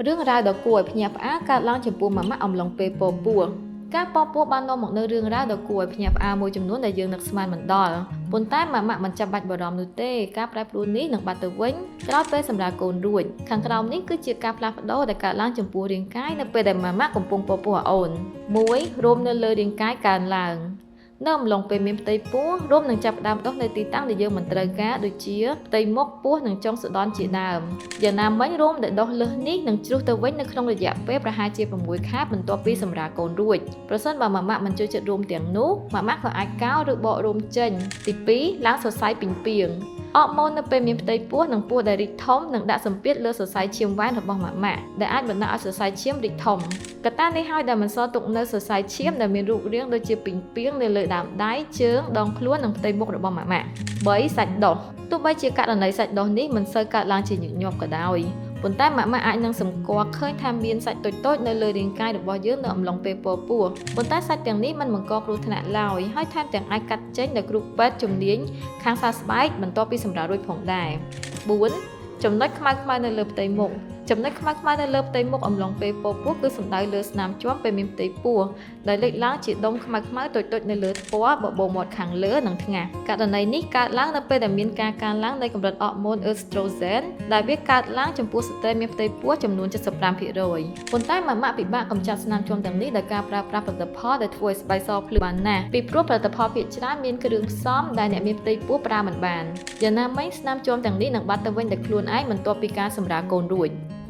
រឿងរ៉ាវដ៏គួរឲ្យភ្ញាក់ផ្អើលកើតឡើងចំពោះម៉ាម៉ាក់អំឡុងពេលពពោះការពពោះបាននាំមកនូវរឿងរ៉ាវដ៏គួរឲ្យភ្ញាក់ផ្អើលមួយចំនួនដែលយើងនឹកស្មានមិនដល់ប៉ុន្តែម៉ាម៉ាក់មិនចាំបាច់បារម្ភនោះទេការប្រែប្រួលនេះនឹងបាត់ទៅវិញក្រោយពេលសម្រាលកូនរួចខាងក្រោមនេះគឺជាការផ្លាស់ប្ដូរដែលកើតឡើងចំពោះរាងកាយនៅពេលដែលម៉ាម៉ាក់កំពុងពពោះអូន1រោមនៅលើរាងកាយកើនឡើងនៅអំឡុងពេលមានផ្ទៃពោះរោមនឹងចាប់ផ្ដើមដុះនៅទីតាំងដែលយើងមិនត្រូវការដូចជាផ្ទៃមុខពោះនិងចុងសុដន់ជាដើមយ៉ាងណាមិញរោមដែលដុះលើសនេះនឹងជ្រុះទៅវិញនៅក្នុងរយៈពេលប្រហែលជា6ខែបន្ទាប់ពីសម្រាលកូនរួចប្រសិនបើម៉ាម៉ាក់មិនចូលចិត្តរោមទាំងនោះម៉ាម៉ាក់ក៏អាចកោរឬបករោមចេញទី2ឡើងសរសៃពីងពាងអរម៉ូននៅពេលមានផ្ទៃពោះនិងពោះដែលរីកធំនឹងដាក់សម្ពាធលើសរសៃឈាមវ៉ែនរបស់ម៉ាម៉ាក់ដែលអាចបណ្ដាលឲ្យសរសៃឈាមរីកធំកត្តានេះហើយដែលមិនសល់ទុកនៅសរសៃឈាមដែលមានរូបរាងដូចជាពីងពាងនៅលើដើមដៃជើងដងខ្លួននិងផ្ទៃមុខរបស់ម៉ាម៉ាក់3សាច់ដុះទោះបីជាករណីសាច់ដុះនេះមិនសូវកើតឡើងជាញឹកញាប់ក៏ដោយប៉ុន្តែម៉ាក់ម៉ាក់អាចនឹងសម្គាល់ឃើញថាមានសាច់តូចៗនៅលើរាងកាយរបស់យើងនៅអំឡុងពេលពពោះប៉ុន្តែសាច់ទាំងនេះមិនបង្កគ្រោះថ្នាក់ឡើយហើយថែមទាំងអាចកាត់ចេញដោយគ្រូពេទ្យជំនាញខាងសើស្បែកបន្ទាប់ពីសម្រាលរួចផងដែរ4ចំណុចខ្មៅៗនៅលើផ្ទៃមុខចំណុចខ្មៅៗនៅលើផ្ទៃមុខអំឡុងពេលពពោះគឺសំដៅលើស្នាមជាំពេលមានផ្ទៃពោះដែលលេចឡើងជាដុំខ្មៅៗតូចៗនៅលើថ្ពាល់បបូរមាត់ខាងលើនិងថ្ងាសករណីនេះកើតឡើងនៅពេលដែលមានការកើនឡើងនៃកម្រិតអរម៉ូនអេស្ត្រូសែនដែលវាកើតឡើងចំពោះស្ត្រីមានផ្ទៃពោះចំនួន75%ប៉ុន្តែម៉ាម៉ាក់ពិបាកកម្ចាត់ស្នាមជាំទាំងនេះដោយការប្រើប្រាស់ផលិតផលដែលធ្វើឲ្យស្បែកសភ្លឺបានណាស់ពីព្រោះផលិតផលភាគច្រើនមានគ្រឿងផ្សំដែលអ្នកមានផ្ទៃពោះប្រើមិនបានយ៉ាងណាមិញស្នាមជាំទាំងនេះនឹងបាត់ទៅវិញដោយខ្លួនឯងបន្ទាប់ពីការសម្រាលកូនរួច។